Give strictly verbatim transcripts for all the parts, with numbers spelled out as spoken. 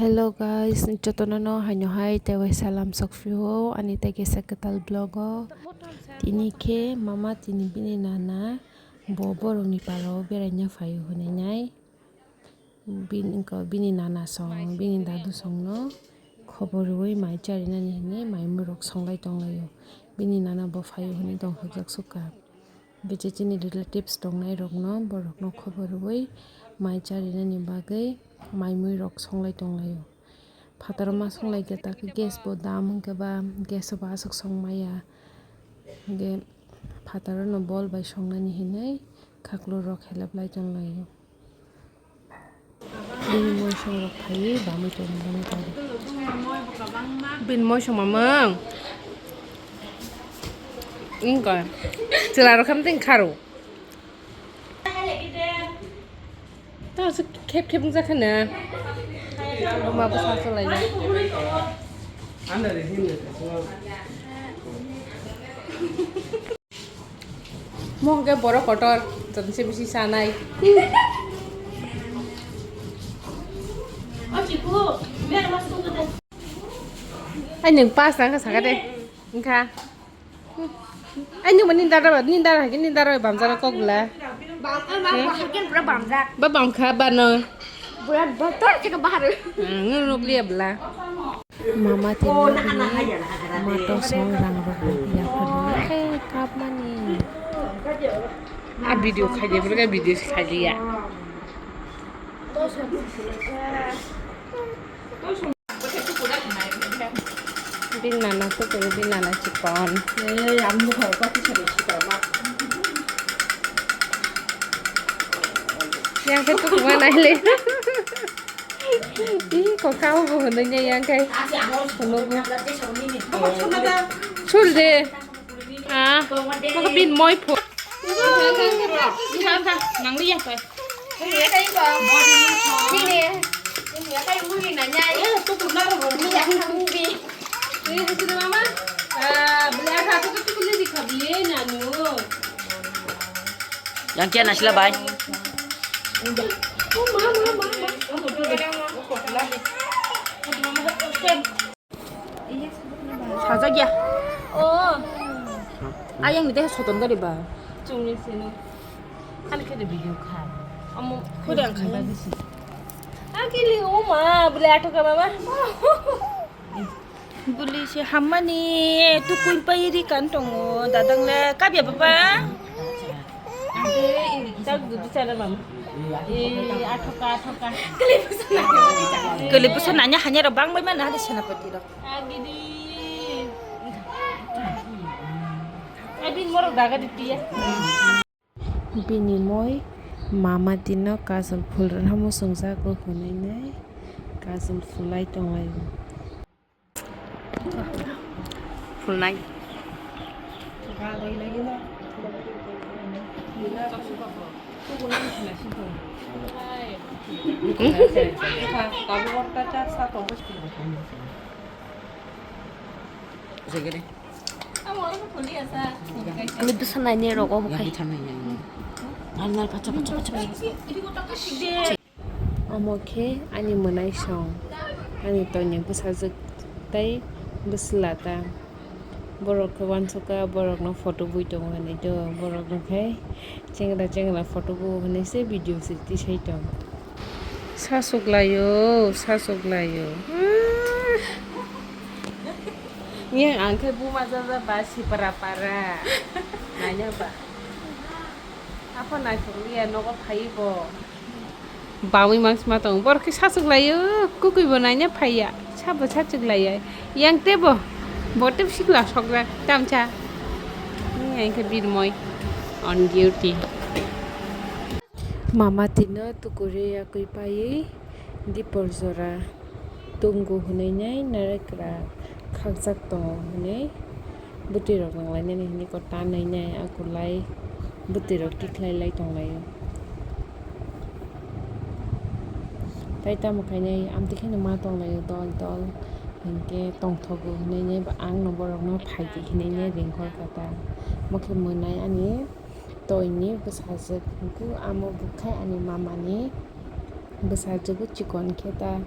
Hello guys, jotono no haino hai tei waisa lam sok phio ani tei kisa kwtal vlog o. Tini khe mama tini bini nana bo borokni paro beraina phaio hwnwi nai. Bini, wngkha bini nana song, bini dadu song no khobor rwui mai charinani hwnwi mai mui rok songlai tonglaio. Bini nana bo phaio hwnwi tong hojak sukha. Bechechini relatives tongnai rokno borokno khobor rwui mai charinani bagwi mai mui rok songlai tonglaio. Phataro ma songlai khe takhe gas bo dam hwnkhe ba gas bo aswk song maya. Hwnkhe phataro no bol bai songnani hinwi khaklo rok helap lai tonglaio. Bini moisong rok phaiwi bamwi tongmani bagwi. Bini moisong mamang. Wngkha. Chwla rok khamteng kharo. Ta se khep khep wngjakha na. Buma bwsa chwlai ya. Mo hwnkhe borok kotor, jotono se bisi chanai. Ai nwng pas tangkha saka de, wngkha. Ai nwng bo nini dada, nini dada hai khe nini dada bai bamjak kok bwla. Bam, eh, ma, hmm? Bahar khe pura bamjak. Ba bamkha ba no. Pura botor khe bahar. Ang nukliya bwla. Mama tini mato song rang rok yaphar khe kapmani. A video khaidi bwrwkha video khaidi ya. Bin nana to kuru bin nana chikon. Yang khe tukuma naile. Ih, kokao bo hwnwi ya yang khe. Sul de. Ah, maka bin moi pho. Nang liya pa. Yang kia nasila bai. Sajak ya. Oh. Ayang ni teh soton gari ba. Chungni sini. Ani khe video kha. Amo khode ang kha. Agili o ma, bole ato ka mama. Bole se hammani tukui pai ri kan tongo. Dadang le kabya baba. Ande, jak dudu chana mama. Eh, ato ka, ato ka. Kali pusa nanya hanya rok bang bai mana hade senapati rok. Agidi. Abin morok daga di tiya. Bini moi mama tino kajol phul rwna muchungjak o hwnwi nai kajol phulai tonglaio. Phulnai. Ani bwsa nainai rok obo khai. Omo khe ani mwnai song, ani toini bwsajwk tei bwsla ta. Borok khe uansukha, borokno photo bui tongo hinwi do, borokno khe chengra chengra photo bo hinwi se video se tisai tong. Sa suklaio, sa suklaio. Yang ang khe buma jaja ba sipara para. Nanya ba. Apa naithok liya nogo phai bo. Bamwi mangsima tongo. Borok khe sachwk laio, kwkwi bo naina phaiya. Sabo sachwk laiya. Yang tebo, bo tebo sikla sokjak, tamsa. Yang khe birmoi on duty. Mama tino tukuri yakwi paiwi dipor jora tongo hwnwi nai narekra khakjak tongo hwnwi. Bwtwi rok nang lainani hinwi kok ta nai nai a kulai bwtwi rok tikhlai lai tong laio. Tai tamo khainai amtwi kheno ma tong laio dol dol hinkhe tongthogo hinwi nai ang no borok no phaidi hinwi nai ring hor kha ta. Omo khe mwnai ani toini bwsajwk hinkhe amo bwkhai ani mama ni bwsajwk o chikon khe ta.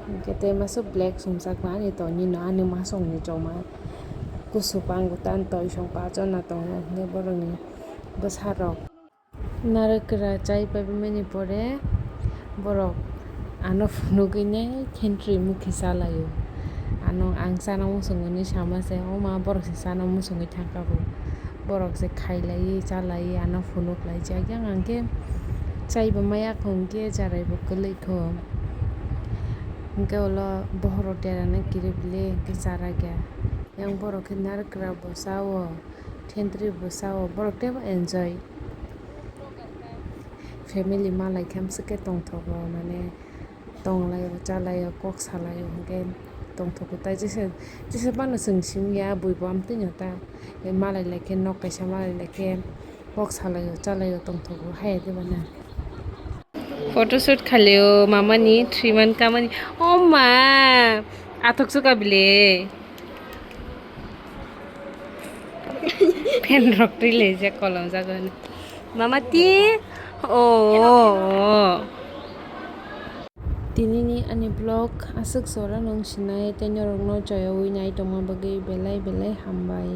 Hwnkhe tei masa black sumjakma ani tongni no, ani masongni choma kusu pango tan toisong pachona tongo, hwnkhe borokni bwsarok. Narikra chai paimani pore borok ano phunugwi nai thentwrwi mukhi chalaio. Ano ang chana muchungo hinwi sama se, o ma borok se chana muchungwi thangkha bo. Borok se khailaiwi chalaio, ano phunuklaijak. Yang ang khe chai bo maya kho hwnkhe charai bo kwlwi kho. Hwnkhe ulo bohrok derana kiribili hwnkhe charakya. Yang borok khe narikra bo chao. Thentwrwi bwsao borok teibo enjoy. Family malai khe amswk khe tongthogo, mane tonglaio, chalaio, kok salaio hwnkhe tongthogo. Tai jesa, jesa phano chwng simiya, buibo amtwino ta. Malai lai khe, nok kaisa malai lai khe kok salaio, chalaio, tongthogo, haiya de bana. Photoshoot khalio mamani, three month kamani. O ma, athok suka bile. Pen rok twi le je kolom jago ni. Mama ti, o. Tinini ani vlog aswk sora nung sinai tei norokno joyawi nai tongma bagwi belai belai hambai.